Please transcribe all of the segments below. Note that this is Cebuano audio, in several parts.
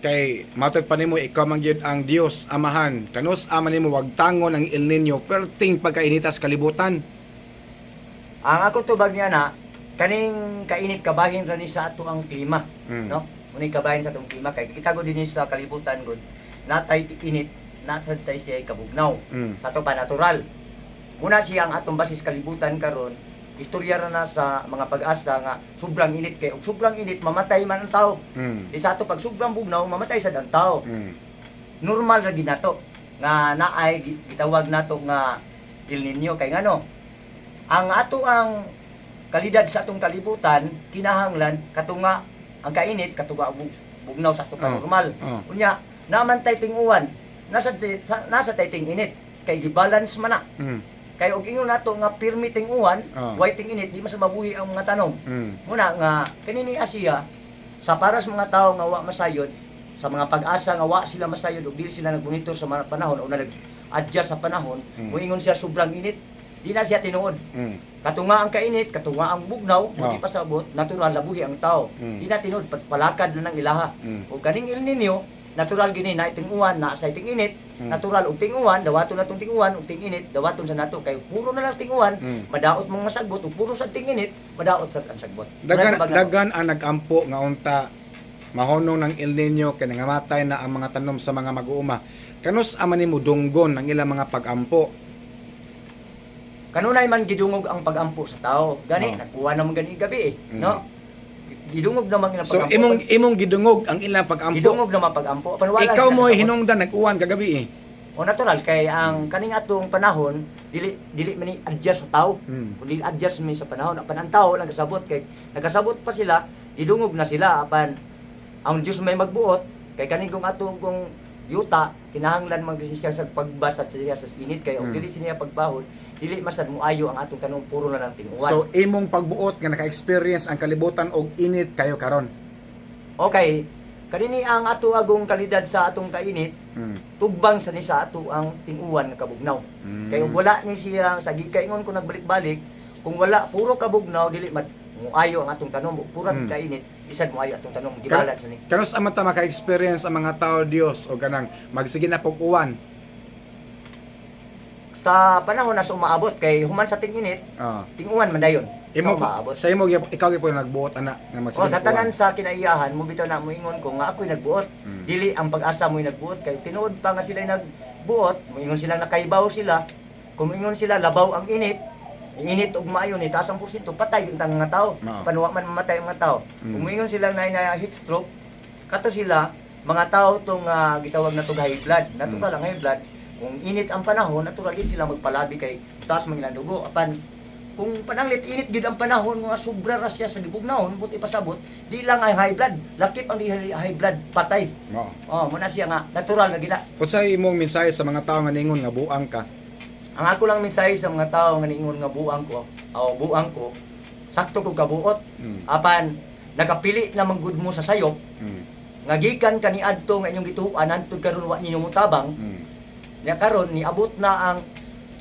Kay matod pa nimo, ikaw man gyud ang Dios Amahan. Kanus ama nimo wagtangon ang El Nino perting pagkainita sa kalibutan? Ang ako tubag niya na kaning kainit kabahin ra ni sa ato ang klima, no? Muni kabahin sa atong klima kay kita gud dinhi sa kalibutan gud natay init, natay tay siya kabugnaw. Sa ato pa natural. Muna siya ang atong basis kalibutan karon, istorya ra na sa mga pag-asa nga sobrang init kay og sobrang init mamatay man ang tao. Di sa ato pag sobrang bugnaw mamatay sad ang tao. Normal ra ginato nga naay gitawag nato nga El Nino kay ngano ang ato ang kalidad sa atong kalibutan kinahanglan katunga ang kainit, katunga ang bugnaw sa ato Oh. normal. Unya naman tay ting-uwan, nasa tay ting-init kay gibalance man na kay og ingon nato nga pirmi ting-uwan, way ting-init, di mas mabuhi ang mga tanom. Muna nga kanini Asia sa para sa mga tao nga wa masayod sa mga pag-asa nga wa sila masayod ug dili sila nagmonitor sa mga panahon o nag-adjust sa panahon, muingon siya sobrang init, di na siya tinuod. Katunga ang kainit, katunga ang bugnaw, buti pasabot, natural labuhi ang tao. Di na tinuod, palakad na ng ilaha. O kaning El Nino, natural gini na iting uwan, na sa iting init, natural og tinguan, dawaton na tong tinguan og ting-init, dawaton sa nato kay puro na lang tinguan, madaot mong masagbot ug puro sa ting-init, madaot sa ang sagbot. Dagan Muna tubag nato. Dagan ang nagampo nga unta mahonong ng El Nino kay nangamatay na ang mga tanom sa mga mag-uuma. Kanus ama nimo dunggon ang ilang mga pagampo? Kanunay man gidungog ang pagampo sa tao. Gani, nakuha naman gani gabi eh, no? Gidungog naman ilang So pagampo. imong imong gidungog ang ilang pagampo. Gidungog naman pagampo. Apan wala Ikaw sila mo kasabot. hinungdan nag-uwan kagabi eh. O natural kay ang kaning atong panahon dili dili man ni adjust sa tao. Kung dili adjust mi sa panahon, apan ang tao lang kasabot kay nagkasabot pa sila, gidungog na sila apan ang Dios may magbuot kay kaning kung atong kung yuta kinahanglan man kasi siya sa pagbasat siya sa init kay og dili siya pagbahod, dili masad mo ayo ang atong tanong, puro na lang tinguan. So imong pagbuot nga naka-experience ang kalibutan og init kayo karon. Okay, kanini ang ato agong kalidad sa atong kainit, tugbang sa ni sa ato ang tinguan nga kabugnaw. Kay ug wala ni siya sa gikaingon ko nagbalik-balik, kung wala puro kabugnaw dili mad muayo ang atong tanom, ug puro kainit isad moayo atong tanom, gibalance ni. Kanus ama ta maka-experience ang mga tao Dios o ganang magsige na pog uwan? Sa panahon na sa umaabot kay human sa ting-init, tinguan man dayon. Imo Sa umaabot. sa imo ikaw gyud nagbuot ana nga magsige O na sa pog tanan uwan. sa kinaiyahan mo bitaw na moingon ko nga ako'y nagbuot. Dili ang pag-asa mo'y nagbuot kay tinuod pa nga sila'y nagbuot, moingon silang nakaibaw sila. Kung moingon sila labaw ang init, init og maayo ni taas ang porsyento patay yung tang mga tao. Oo. Panuwa man mamatay ang mga tao. Kung moingon sila na na heat stroke, kato sila mga tao tong gitawag na tog high blood. Natural ang high blood. Kung init ang panahon, natural din sila magpalabi kay taas man ilang dugo. Apan kung pananglit init gid ang panahon nga sobra ra siya sa gibugnahon, but ipasabot di lang ay high blood, lakip ang di high blood patay. Oo. Oh, muna siya nga natural na gila. Unsay imong mensahe sa mga tao nga ningon nga buang ka? Ang ako lang mensahe sa mga tao nga niingon nga buang ko, o buang ko, sakto ko kabuot. Apan nakapili na man gud mo sa sayop nga gikan kaniadto nga inyong gituoan hantod karon wa ninyo motabang. Nya karon niabot na ang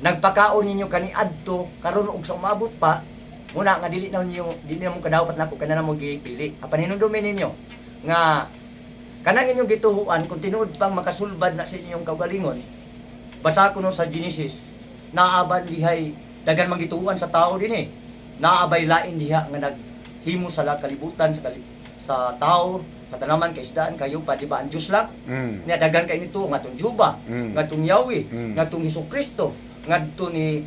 nagpakaon ninyo kaniadto karon og sa umabot pa muna nga dili na ninyo dili na mo kadawat nako kana na mo gipili. Apan hinumdumi ninyo nga kanang inyong gituhuan kung tinuod pang makasulbad na sa inyong kaugalingon. Basa ko no sa Genesis, naaban dihay dagan manggituhuan sa tao din eh, naabay lain diha nga naghimo sa kalibutan sa tao, sa tanaman, kay isdaan kayo pa, di ba ang Diyos lang? Niya dagan kay nito ngatong Juba, ngatong Yahweh, ngatong Hesus Kristo, ngadto ni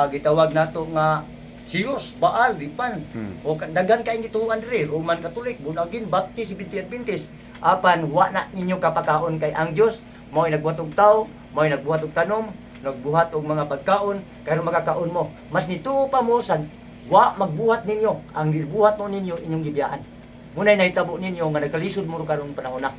gitawag nato nga Zeus, Baal, Dipan. O dagan kay gituan diri, Roman Catholic, Bunagin, Baptist, Seventh Adventist. Apan wa na ninyo kapakaon kay ang Dios mao'y nagbuhat og tao, mao'y nagbuhat og tanom, nagbuhat og mga pagkaon, karon makakaon mo. Mas nituo pa mo sa wa magbuhat ninyo, ang gibuhat no ninyo inyong gibiyaan. Muna'y nahitabo ninyo nga nagkalisod mo karong panahon na.